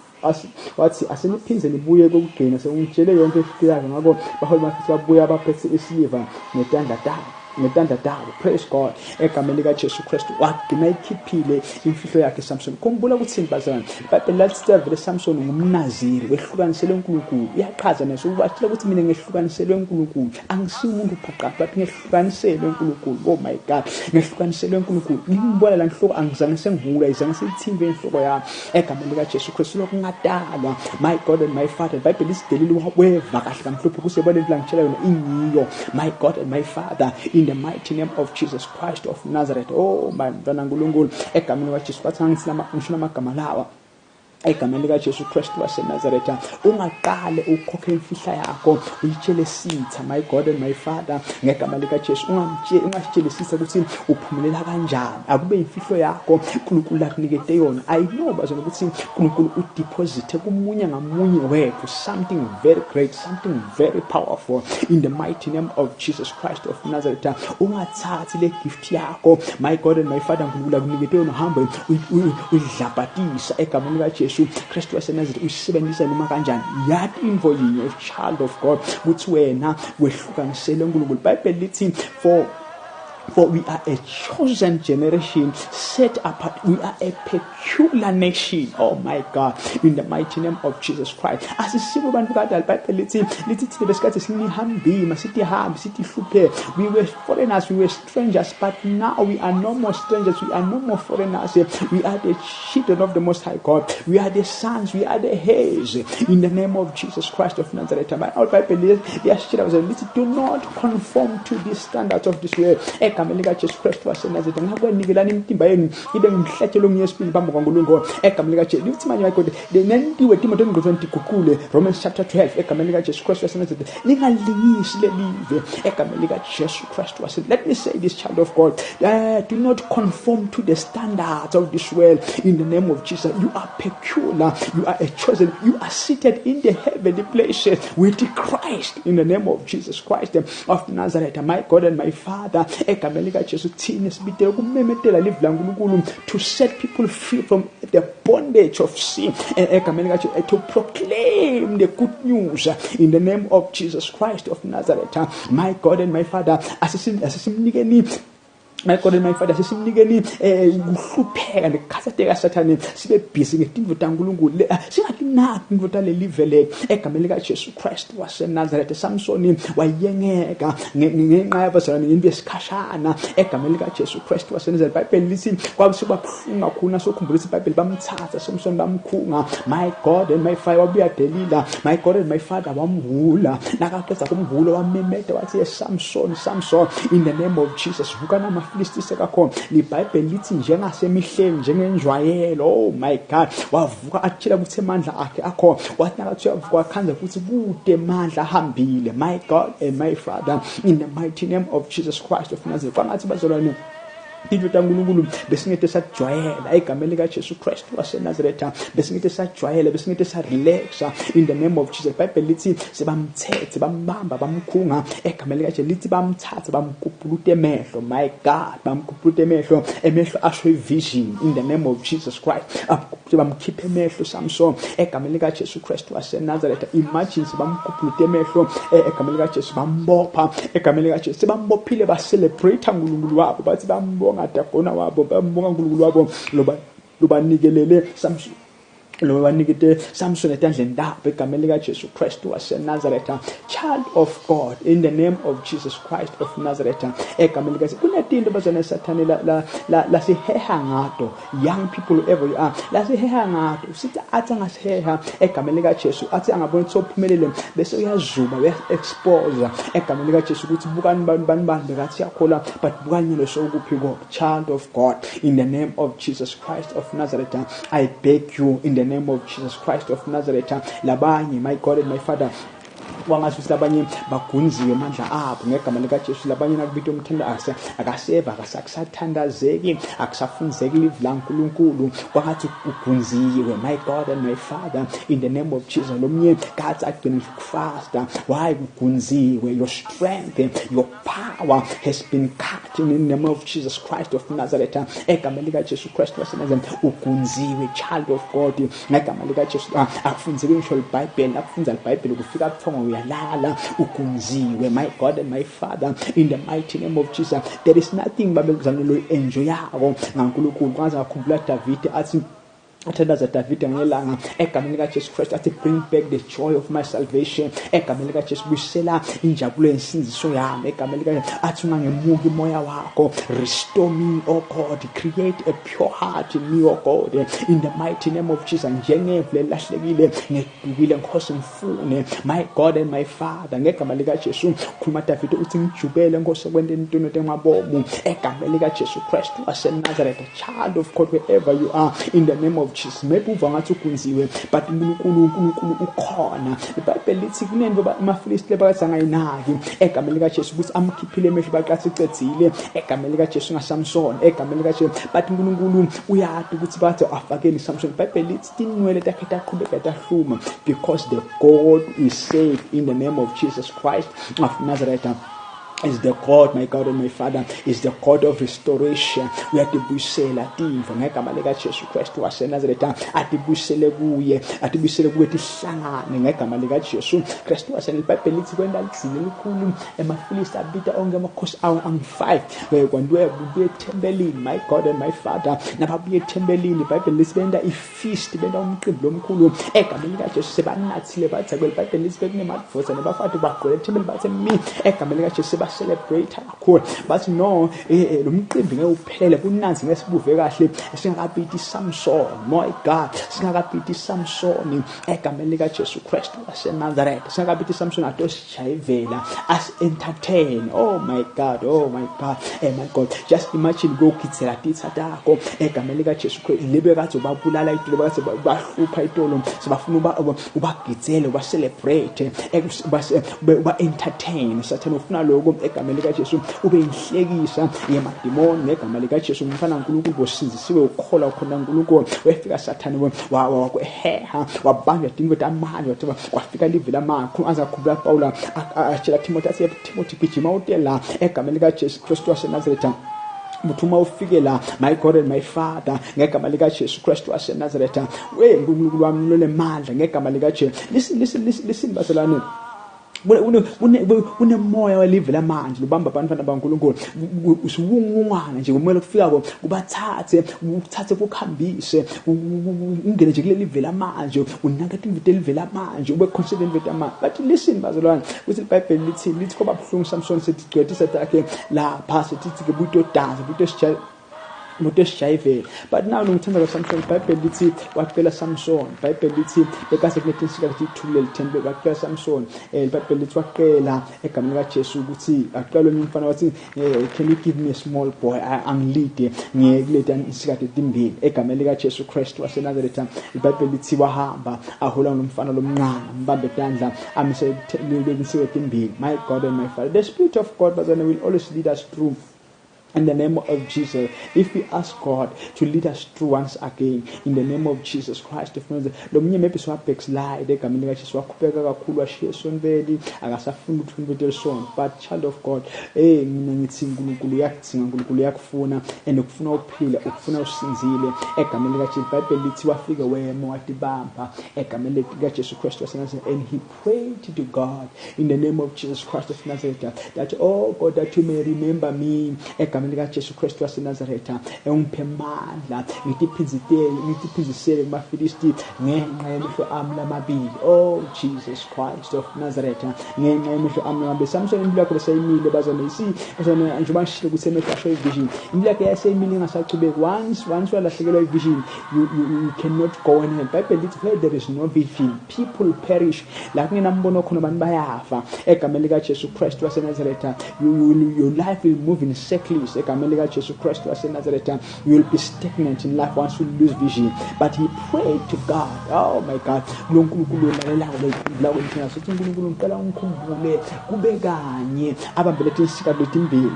A: wathi aseniphinde nibuye kokugcina sengitshele yonke imfihlo yakhe. Ngakho baholi bamaFilisti babuya baphethe isiliva ngetandla tabo. Praise God. Egameni likaJesu Kristu wagcina ikhiphile imfihlo yakhe Samson. Khumbula ukuthi bazalwane, iBhayibheli lathi vele Samson ngumnaziri wehlukaniselwe uNkulunkulu. Uyaqhaza naso ubatshela ukuthi mina ngehlukaniselwe uNkulunkulu, angisiyo umuntu uphaqa, but ngehlukaniselwe uNkulunkulu. Oh my God, ngehlukaniselwe uNkulunkulu. Ngibona la nhloko angizange sengihula, izange seyithimbe inhloko yami egameni likaJesu Kristu lokungadalwa. My God and my Father, iBhayibheli lisidelile weva kahle kamhlophe kusebona into langitshela yona ingiyo. My God and my Father, in the mighty name of Jesus Christ of Nazareth. Oh my mntwana uNkulunkulu egameni likaJesu bathi ngisho namagama lawa egameni likaJesu Kristu waseNazaretha. Ungaqale ukhokhe imfihla yakho uyitshele sitha, my God and my Father, ngegama likaJesu. Ungasitsheli sitha ukuthi uphumelela kanjani, akube imfihlo yakho uNkulunkulu akunikete yona. I know bazona ukuthi uNkulunkulu udeposite kumunye ngamunye wethu something very great, something very powerful in the mighty name of Jesus Christ of Nazareth. Ungathathi le gift yakho, my God and my Father, uNkulunkulu akunikete yona, uhambe uyidlabhatisa egameni likaJesu Kristu waseNazaretha, uyisebenzisa noma kanjani. Yathi info yinye, child of God, ukuthi wena wehlukanisele uNkulunkulu. iBhayibheli lithi for we are a chosen generation, set apart. We are a peculiar nation. Oh my God, in the mighty name of Jesus Christ. Asisibo bantu kadala. iBhayibheli lithi thina besikhathi sinihambima sithi hambi sithi hluphe. We were foreigners, we were strangers, but now we are no more strangers, we are no more foreigners. We are the children of the Most High God. We are the sons, we are the heirs. In the name of Jesus Christ of Nazareth. IBhayibheli liyasitshela lithi do not conform to the standards of this world. Egameni likaJesu Kristu waseNazaretha, ngakunikelani imitimba yenu ibe ngumhlatshelo ongiyesibili phambi kwaNkulunkulu egameni likaJesu. Lithi manje, my God, nentiwe timo tengqondo tiguqule. Romans chapter 12, egameni likaJesu Kristu waseNazaretha, ningalingisi lelive egameni likaJesu Kristu waseNazaretha. Let me say this, child of God, do not conform to the standards of this world. In the name of Jesus, you are peculiar, you are a chosen, you are seated in the heavenly places with Christ in the name of Jesus Christ of Nazareth. My God and my Father, egameni likaJesu, thina sibitele ukumemetela livi laNkulunkulu, to set people free from the bondage of sin egameni likaJesu, to proclaim the good news in the name of Jesus Christ of Nazareth. My God and my Father, asisimnikeni, my God and my Father, sisimnikeni ukuhlupheka nekukhathatheka sathane, sibe busy ngetintfo taNkulunkulu, singatinaki tintfo talelive le egameni likaJesu Kristu waseNazaretha. Samsoni wayengeka ngenxa yabazalwane ngento yesikhashana egameni likaJesu Kristu waseNazaretha. iBhayibheli lithi kwabe sekubabuhlungu kakhulu nasokhumbula ukuthi iBhayibheli bamthatha Samson bamkhunga. My God and my Father, wabuya Delila, my God and my Father, wamhula, nakaqeda kumhula wamemeta wathi, "Samson, Samson, in the name of Jesus, vuka." emaFilisti sekakhona. LiBhayibheli lithi njengasemihleni, njengenjwayelo, oh my God, wavuka atshela ukuthi amandla akhe akhona. Wathi nakathi uyavuka wakhanza ukuthi kude amandla ahambile. My God and my Father, in the mighty name of Jesus Christ of Nazareth, kwangathi bazalwane into kaNkulunkulu besingete sajwayela egameni likaJesu Kristu waseNazaretha, besingete sajwayela, besingete sarelaxa in the name of Jesus. IBhayibheli lithi sebamthethe, bambamba, bamkhunga egameni likaJesu, lithi bamthatha bamkupuluta emehlo. My God, bamkupuluta emehlo, emehlo asho ivision in the name of Jesus Christ. Bamkhipha emehlo Samson egameni likaJesu Kristu waseNazaretha. Imagine sebamkupuluta emehlo egameni likaJesu, bambopha egameni likaJesu, sebambophile, ba-celebrate uNkulunkulu wabo, bathi bambonga Dagona wabo, bambonga uNkulunkulu wabo loba lobanikelele Samson, loba banikete Samson etandleni tabo egameni likaJesu Kristu waseNazaretha. Child of God, in the name of Jesus Christ of Nazareth, egameni likaJesu, kunetinto bazalwane Sathane lasiheha ngato. Young people, whoever you are, lasiheha ngato. Sithi athi angasiheha egameni likaJesu, athi angabona ukuthi sophumelele, bese uyazuba, uya-expose egameni likaJesu ukuthi bukani bani bani bani bekathi yakholwa, but bukani lo sokuphi ko. Child of God, in the name of Jesus Christ of Nazareth, I beg you in the name of Jesus Christ of Nazareth. Labanye, my God and my Father, kwangathi ukuthi labanye bagunziwe amandla abo ngegama likaJesu. Labanye nakubita umthandazo akaseva, akasakusathandazeki, akusafunzeki livi laNkulunkulu, kwangathi ugunziwe. My God and my Father, in the name of Jesus, lomnye kathi agcine nje ukufasta, why kugunziwe? Your strength, your power has been cut in the name of Jesus Christ of Nazareth. Egameni likaJesu Christ waseNazareth, ugunziwe, child of God, ngegama likaJesu. Akufunzeki ngisho iBhayibheli, akufunza iBhayibheli kufika buthongo uyalala, ugunziwe. My God and my Father, in the mighty name of Jesus, there is nothing babezalwane lo enjoyako ngaNkulunkulu. Kwaze ngakhumbula David athi athandaza David ngelanga egameni likaJesu Christ, athi bring back the joy of my salvation egameni likaJesu, buyisela injabulo yensindiso yami egameni likaJesu. Athi ungangemuki umoya wakho, restore me, O God, create a pure heart in me, O God, in the mighty name of Jesus. Njengemvu lelahlekile ngedukile, Nkosi ngifune, my God and my Father, ngegama likaJesu. Khuluma David uthi ngijubele Nkosi kwente intono temabomu egameni likaJesu Christ waseNazareth. Child of God, wherever you are, in the name of Jesus, maybe uva ngathi ugunziwe, but uNkulunkulu, uNkulunkulu ukhona. IBhayibheli lithi kunento amaFilisti lebakathi angayinaki egameni likaJesu ukuthi amkhiphile emehlo, baqathi icedzile egameni likaJesu ngaSamson egameni likaJesu, but uNkulunkulu uyati ukuthi bathi afakeni Samson. IBhayibheli lithi tinwele takhe taqhubeka tahluma, because the God is safe in the name of Jesus Christ of Nazareth is the God, my God and my Father, is the God of restoration. Uyatibuyisela tintfo ngegama likaJesu Kristu waseNazaretha, atibuyisele kuye, atibuyisele kuye tihlangane ngegama likaJesu Kristu waseNazaretha. IBhayibheli lithi kwenta lidzili elikhulu, emaFilisti abita onke amakhosi awo angu-5, kwantiwe buye ethempelini. My God and my Father, nababuye ethempelini, iBhayibheli lithi benta ifeast, benta umqimbi lomkhulu egameni likaJesu. Sebanathile bathi kweli, iBhayibheli lithi bekunemadvodza nabafati bagcwele ethempelini, bathi mi egameni likaJesu seba-celebrate kakhulu, bathi no, lo mqimbi ngeke uphelele kunanzi ngeke sibuve kahle singakabiti Samson. My God, singakabiti Samson egameni likaJesu Kristu waseNazaretha, singakabiti Samson atosijayivela as entertain. Oh my God, oh my God, oh my God, just imagine kuyogitsela titsa takho egameni likaJesu Kristu, libe kade ubabulala itolo, bakade bahlupha itolo, sebafuna ubagitsele, uba-celebrate, uba-entertain. Sathane ufuna lokho egameni likaJesu, ube inhlekisa yemadimoni ngegama likaJesu. Umfana kaNkulunkulu bosindisiwe, ukholwa khona uNkulunkulu, wefika Sathane wakuheha, wabanjwa tintfo tamanje, kwafika live lamakho. Aze akhumbula Paula atshela Timothy, athi Timothy gijima ute la egameni likaJesu Kristu waseNazaretha. Uthi uma ufike la, my God and my Father, ngegama likaJesu Kristu waseNazaretha, we uNkulunkulu wami lonemandla ngegama likaJesu. Listen, listen, listen, listen bazalwane, kunemoya welive lamanje lubamba abantwana baNkulunkulu, usiwungungwana nje, kumele kufika kubathathe, ukuthathe kukhambise, ungene nje kuleli live lamanje, unake tinto elive lamanje, ube consider live lamanje. But listen bazalwane, kuthi iBhayibheli lithi kwaba buhlungu Samson sethi gcwetisa takhe lapha, sethi ke butodansa, butosijaya. Umuntu esijayivele. But now ngithanda kaSamson, iBhayibheli lithi wacela Samson. IBhayibheli lithi bekase kunetinsika lethi ithulele lithempeli, wacela Samson. IBhayibheli lithi wacela egameni likaJesu ukuthi acela omunye umfana, wathi, "Can you give me a small boy angilide ngiye kuleti insika letimbili?" Egameni likaJesu Kristu waseNazaretha. IBhayibheli lithi wahamba ahola nomfana lomncane, mbambe tandla, amise letinsika letimbili. My God and my Father, the Spirit of God, bazalwane, will always lead us through in the name of Jesus. If we ask God to lead us through once again, in the name of Jesus Christ of Nazareth. Lo munye maybe siwa backslide egameni likaJesu, wakhubeka kakhulu, washiya esontweni, akasafuni ukuthi umvete sonto. But child of God, mina ngithi uNkulunkulu uyakudinga, uNkulunkulu uyakufuna, and ukufuna uphila, ukufuna usinzile egameni likaJesu. IBhayibheli lithi wafika wema, watibamba egameni likaJesu Christ waseNazareth, and he prayed to God in the name of Jesus Christ of Nazareth that, oh God, that you may remember me egameni likaJesu Kristu waseNazaretha, ungiphe amandla, ngitiphindzisele, ngitiphindzisele kumaFilisti ngenxa yemehlo ami lamabili. Oh Jesus Christ of Nazareth, ngenxa yemehlo ami lamabili. Samson, impilo yakhe besayimile, bazalwane. Isi bazalwane, njengoba ngishilo ukuthi emehlo asho ivision, impilo yakhe yaseyimile, ingasachubeki. Once walahlekelwa ivision, you cannot go anywhere. IBhayibheli lithi where there is no vision, people perish. La kungenambono khona, abantu bayafa. Egameni likaJesu Kristu waseNazaretha, your life will move in circles. Egameni likaJesu Kristu waseNazaretha, you will be stagnant in life once you lose vision. But he prayed to God. Oh my God, lo Nkulunkulu olalelako, lo kwemthandazo, uthi, "Unkulunkulu, ngicela ungikhumbule kube kanye." Abambele tinsika letimbili,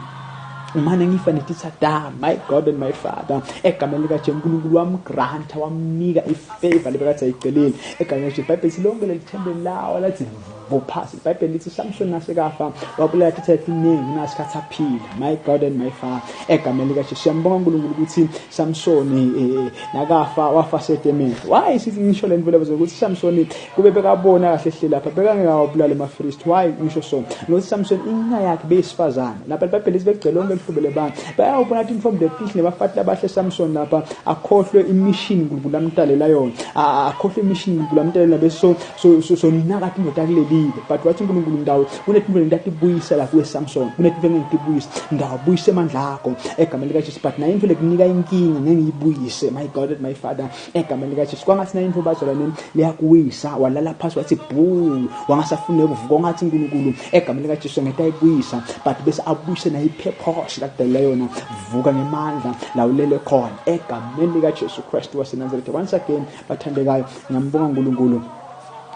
A: mane ngifa netitha. My God and my Father, egameni likaJesu, uNkulunkulu wamgranta, wamnika ifavor lebekade ayicelile egameni likaJesu. IBhayibheli lonke leli thempeli lawo lathi vuphasi. IBhayibheli lithi Samson nasekafa wabulala titha letiningi kunasikhathi aphila. My God and my Father, egameni likaJesu, siyambonga uNkulunkulu ukuthi Samson nakafa wafa setemeni. Why sithi ngisho le nto lezo ukuthi Samson kube bekabona kahle hle lapha, bekangekawabulala emaFilisti? Why ngisho so? Ngokuthi Samson inkinga yakhe beyisifazane. Lapha iBhayibheli lithi bekugcwele lonke lihlobo lebantu, bayawubona ukuthi intombi letihle nebafati labahle. Samson lapha akhohlwe imission uNkulunkulu amtalela yona, akhohlwe imission uNkulunkulu amtalela, bese so naka indoda kulelile. But wathi uNkulunkulu, ndawo kunetinto lentatibuyisa la kuwe Samson, kunetinto engitibuyisa, ngawabuyisa amandla akho egameni likaJesu, but nayo into lekunika inkinga ngeke ngiyibuyise. My God and my Father, egameni likaJesu, kwangathi nayo into, bazalwane, liyakuwisa, walala phasi, wathi bhu, wangasafuni ukuvuka, wangathi uNkulunkulu egameni likaJesu ngeke ayibuyisa, but bese abuyise nayo ipurpose lakudalela yona. Vuka ngemandla la ulele khona egameni likaJesu Christ waseNazaretha. Once again, bathandekayo, ngiyambonga uNkulunkulu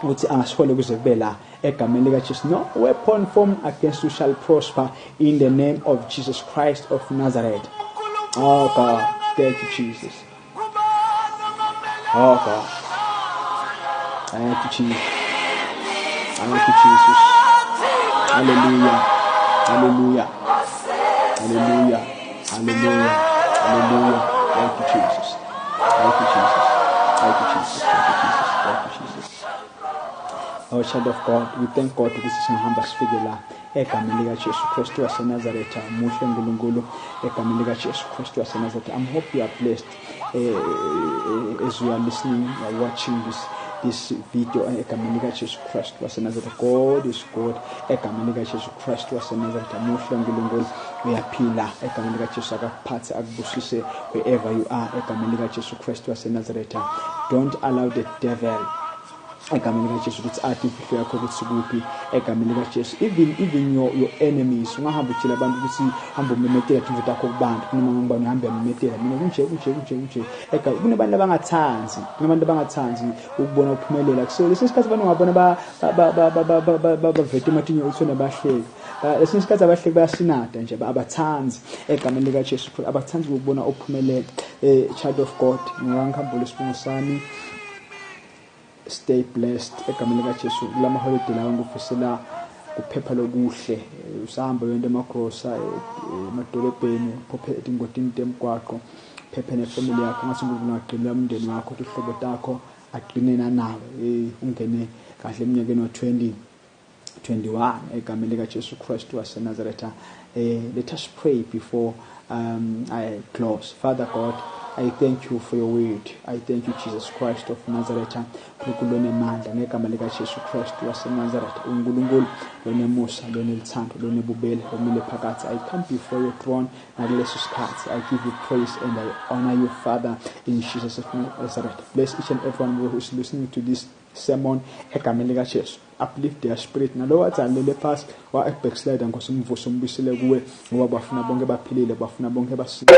A: ukuthi angasihole kuze kube la egameni likaJesu. No weapon formed against you shall prosper in the name of Jesus Christ of Nazareth. Oh God, thank you, Jesus. Oh God, thank you, Jesus. Thank you, Jesus. Hallelujah, hallelujah, hallelujah, hallelujah, hallelujah. Thank you, Jesus. Thank you, Jesus. Thank you, Jesus. Thank you, Jesus. Thank you, Jesus. Oh, child of God, we thank God ukuthi singahamba sifike la egameni likaJesu Kristu waseNazaretha. Muhle uNkulunkulu egameni likaJesu Kristu waseNazaretha. I'm hope you are blessed as you are listening, you are watching this video egameni likaJesu Kristu waseNazaretha. God is good egameni likaJesu Kristu waseNazaretha. Muhle uNkulunkulu, uyaphila egameni likaJesu. Akakuphathe, akubusise wherever you are egameni likaJesu Kristu waseNazaretha. Don't allow the devil egameni likaJesu ukuthi athi imfihlo yakho ukuthi kuphi egameni likaJesu. Even your enemies, ungahamba utshela abantu ukuthi hamba umemetela tintfo takho kubantu, noma ngibani, uhambe uyamemetela, mina kunje, kunje, kunje, kunje. Kunabantu abangathandi, kunabantu abangathandi ukubona uphumelela. So lesinye isikhathi abantu ungabona baveta ematinyo uthi wena bahleki. Lesinye isikhathi abahleki, bayasinada nje, abathandi egameni likaJesu, abathandi ukubona uphumelela. Child of God, ngingangihambule isibongo sami. Stay blessed egameni likaJesu. Kulama holiday lawa ngikufisela kuphepha lokuhle. Usahamba uyenda emagrosa, emadolobheni, uphophe etingodini temgwaqo, phephe nefamily yakho. Ngathi uNkulunkulu angagcinela umndeni wakho, tihlobo takho, agcine nanawe, ungene kahle eminyakeni wa-2021 egameni likaJesu Kristu waseNazaretha. Let us pray before I close. Father God, I thank you for your word. I thank you, Jesus Christ of Nazareth. Nkulunkulu lonemandla ngegama likaJesu Kristu waseNazaretha. uNkulunkulu lonemusa, lonelithando, lonebubele, lomile phakathi. I come before your throne nakuleso sikhathi. I give you praise and I honor you, Father, in Jesus of Nazareth. Bless each and everyone who is listening to this sermon egameni likaJesu. Uplift their spirit. Nalowo athi alele phasi wa backslide, Nkosi, umvuso umbuyisele kuwe, ngoba bafuna bonke baphilile, bafuna bonke basile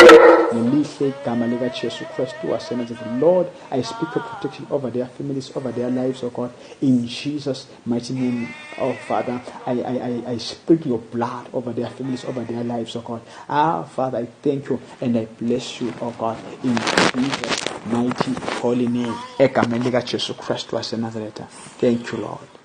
A: ngelihle igama likaJesu Kristu waseNazaretha. Lord, I speak your protection over their families, over their lives, oh God, in Jesus mighty name. Oh Father, I speak your blood over their families, over their lives, oh God. Ah, Father, I thank you and I bless you, oh God, in Jesus mighty holy name, egameni likaJesu Kristu waseNazaretha. Thank you, Lord.